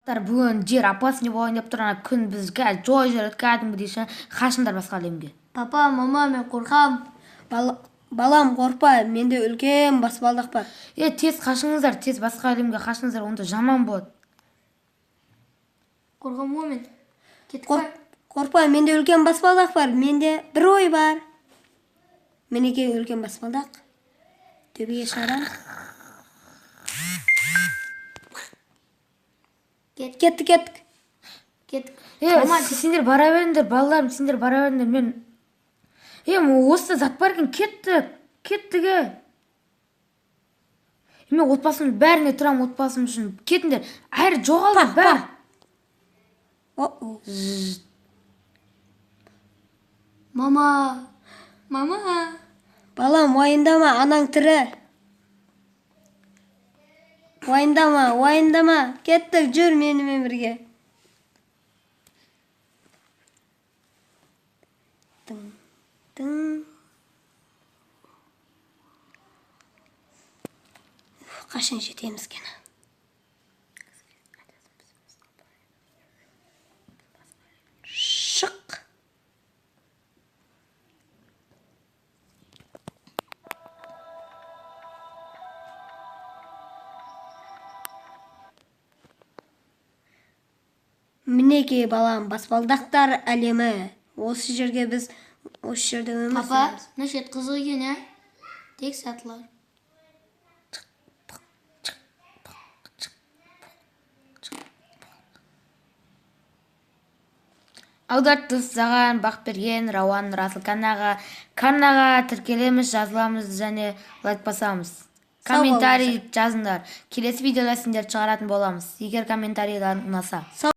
Бүгін жер опасный болайын деп тұр, ана күн біз қазір жой жібереді кәдімгідей ше. Қашыңдар басқа әлемге. Папа, мама, мен қорқам. Балам, қорықпа, менде үлкен баспалдақ бар. Тез қашыңыздар, тез басқа әлемге қашыңыздар, онда жаман болады. Қорқам ғой мен. Кеттік па? Қорықпа, менде үлкен баспалдақ бар, менде бір ой бар. Мінекей үлкен баспалдақ. Төбеге шығарамыз. Кеттік, кеттік. Кеттік. Мама, Сендер бара беріңдер, балаларым, сендер бара беріңдер, мен осы зат бар екен, кеттік, кеттік, Мен отбасымның бәріне тұрамын, отбасым үшін. Кетіңдер, әрі жоғалды, бәрі. О-о. Мама, мама. Балам, уайымдама, анаң тірі. Уайымдама, уайымдама. Кеттік, жүр менімен бірге. Тың, тың. Қашан жетеміз екен? Шық. Мінекей, балам, баспалдақтар әлемі. Осы жерге біз осы жерде өмір Папа, сүреміз. мына шет қызық екен, ә? Тек сатылар. Аудартты саған Бақберген, Рауан, Расыл канаға тіркелеміз, жазыламыз және лайк басамыз. Сау Комментарий жазыңдар. Келесі видеода сендерді шығаратын боламыз. Егер комментарийлерің ұнаса. Сау.